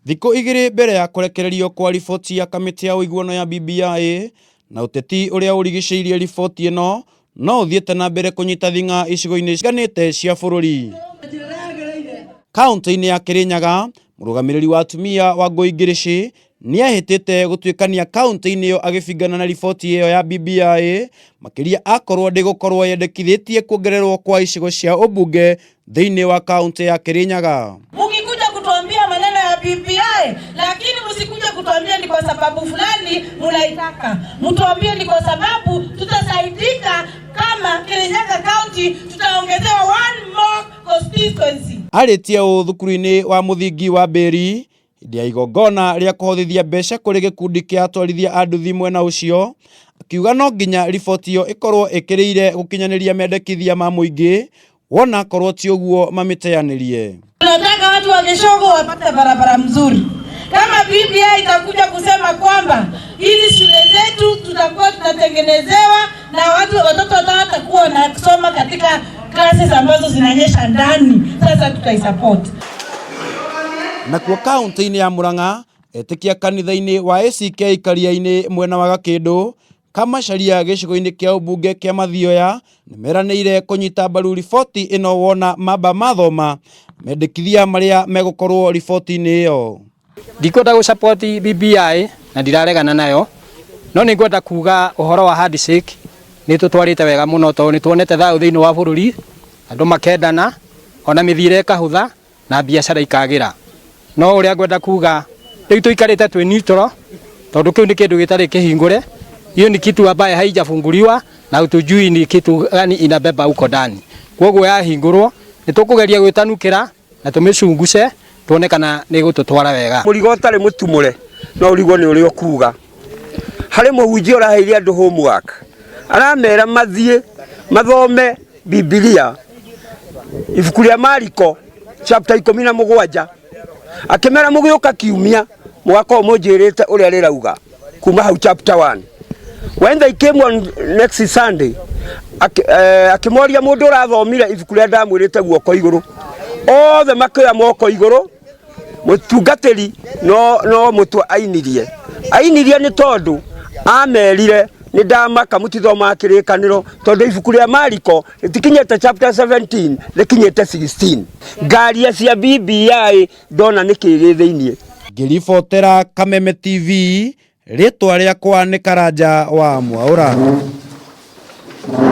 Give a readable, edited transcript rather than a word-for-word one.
Thikũ igĩrĩ mbere ya kũrekererio kwa riboti ya kamĩtĩ ya ũiguano ya BBI na ũteti ũrĩa ũrigicĩirie riboti ĩno no ũthiĩte na mbere kũnyita thing'a icigo-inĩ itiganĩte cia bũrũri. Kaũntĩ-inĩ ya Kĩrĩnyaga, mũrũgamĩrĩri wa atumia Wangũi Ngĩrĩcĩ nĩ ehĩtĩte gũtuĩkania kaũntĩ-inĩ ĩyo agĩbingana na riboti ĩyo ya BBI makĩria akorwo ndĩgũkorwo yendekithĩtie kuongererwo kwa icigo cia ũmbunge thĩinĩ wa kaũntĩ ya Kĩrĩnyaga. Mukikuja kutuambia maneno ya BBI, lakini msikuje kutuambia ni kwa sababu fulani munaitaka. Mtuambie ni kwa sababu tutasaidika kama Kirinyaga County tutaongezewa one more constituency. Arĩtie ũũ thukuru-inĩ wa mũthingi wa Mbĩri hĩndĩ ya igongona rĩa kũhothithia mbeca kũrĩ gĩkundi kĩa atwarithia a nduthi mwena ũcio, akiuga no nginya riboti ĩyo ĩkorwo ĩkĩrĩire gũkinyanĩria mendekithia ma mũingĩ wona korwo ti ũguo mamĩteanĩrie. Tunataka watu wa Gĩcũgũ wapate barabara mzuri. Kama BBI itakuja kusema kwamba hizi shule zetu tutakuwa tunatengenezewa na watu watoto watakuwa wanasoma katika classes ambazo zinanyesha ndani, sasa tutaisupport. Nakuo kaunti-inĩ ya Murang'a, etĩkia kanitha-inĩ wa ACK Karia-inĩ mwena wa Gakĩndũ, Kamacharia gĩcigo-inĩ kĩa ũmbunge kĩa Mathioya nĩmeranĩire kũnyita mbaru riboti ĩno wona mamba mathoma mendekithia marĩa megũkorwo riboti-inĩ ĩyo. Ndikwenda gå support BBI na ndiraregana nayo, no nĩ ngwenda kuga ũhoro wa handshake nĩ tũtwarĩte wega mũno tondũ nĩ tuonete thayũ thĩinĩ wa bũrũri, andũ makendana, ona mĩthiĩre ĩkahũtha na biacara ikagĩra. No ũrĩa ngwenda kuga rĩu tũikarĩte twĩ neutral tondũ kĩu nĩ kĩndũ gĩtarĩ kĩhingũre. Hiyo ni kitu ambaye haijafunguliwa na hatujui ni kitu gani inabeba huko ndani. Koguo yahingũrwo nĩ tũkũgeria gwĩtanukĩra na tũmĩcunguce tuone kana nĩ gũtũtwara wega. Mũrigo ũtarĩ mũtumũre no ũrigwo nĩ ũrĩa ũkuga. Harĩ mũhunjia ũraheire andũ homework, aramera mathiĩ mathome Bibilia ibuku rĩa Mariko chapter 17, akĩmera mũgĩũka kiumia mũgakorwo mũnjĩrĩte ũrĩa rĩrauga kuma hau chapter 1. When they came on next Sunday, akĩmoria mũndũ ũrathomire ibuku rĩa ndamwĩrĩte guoko igũrũ, othe makĩoya moko igũrũ. Mũtungatĩri no mũtwe ainirie, ainirie nĩ tondũ amerire nĩ ndamaka mũtithomaga kĩrĩkanĩro, tondũ ibuku rĩa Mariko rĩtikinyĩte chapter 17, rĩkinyĩte 16. Ngaria cia BBI ndona nĩ kĩ gĩ thĩiniĩ. Ngĩribotera Kameme TV, rĩtwa rĩakwa nĩ Karanja wa Mwaũra.